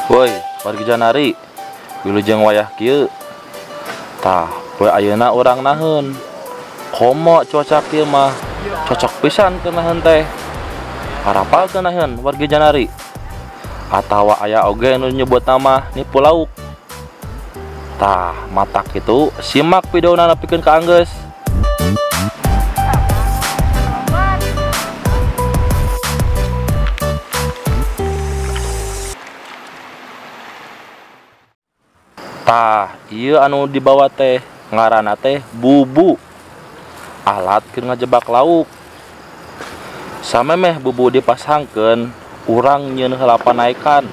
Woi, wargi Janari, wilujeng wayah kieu. Tah, poe ayeuna urang naheun. Komo cuaca kieu mah cocok pisan keur naheun teh. Arapal teu naheun wargi Janari? Atawa aya oge nu nyebut nama nipu lauk. Tah, matak kitu simak videona nepikeun ka anggeus. Tah, ieu anu dibawa teh ngaranna teh bubu. Alat keur ngajebak lauk. Samemeh bubu dipasangkeun, urang nyieun heula panaikan.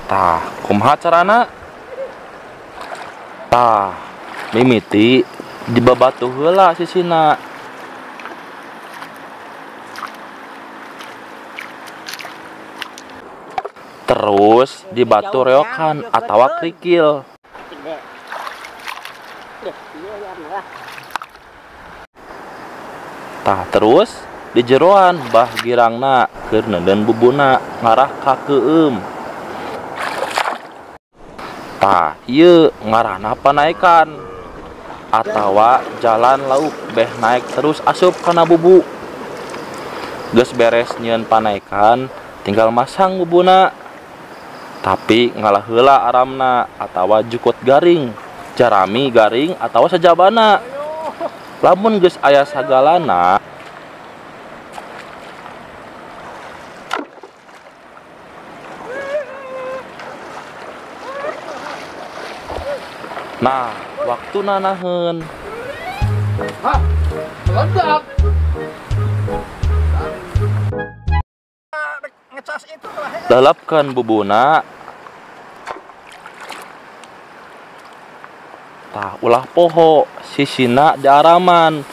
Tah, kumaha carana? Tah, mimiti dibabatuh heula sisina. Terus dibatu reokan atawa kerikil. Tah, terus dijeroan bah girangna keur neunden bubuna ngarah ka keueum. Tah, ieu ngarahna panaikan atawa jalan lauk beh naik terus asup kana bubu. Geus beres nyieun panaikan, tinggal masang bubuna. Tapi ngalah heula aramna atawa jukut garing, jarami garing atawa sajabana. Lamun geus aya sagalana, nah, waktuna naheun. Hah, meledak. Lalapkan bubuna. Tah, ulah poho sisina diaraman.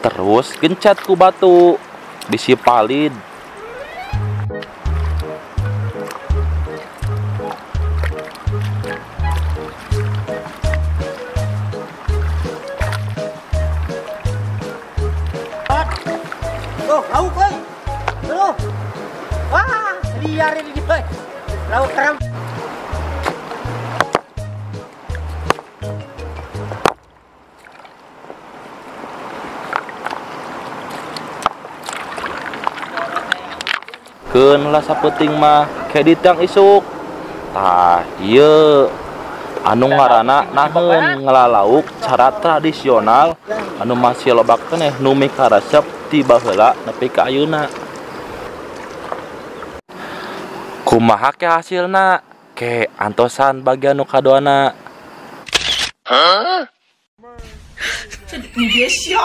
Terus gencet ku batu bisi palid. Oh, lauk euy. Tuh. Wah, liar ini euy. Lauk keram. Keun lah sapeuting mah ke ditang isuk. Tah, ieu anu ngaranna naheun ngalalauk cara tradisional anu masih loba keneh nu mikaresep ti baheula nepi ka ayeuna. Kumaha ke hasilna? Ke antosan bagian nu kaduana. Hah? 你别笑。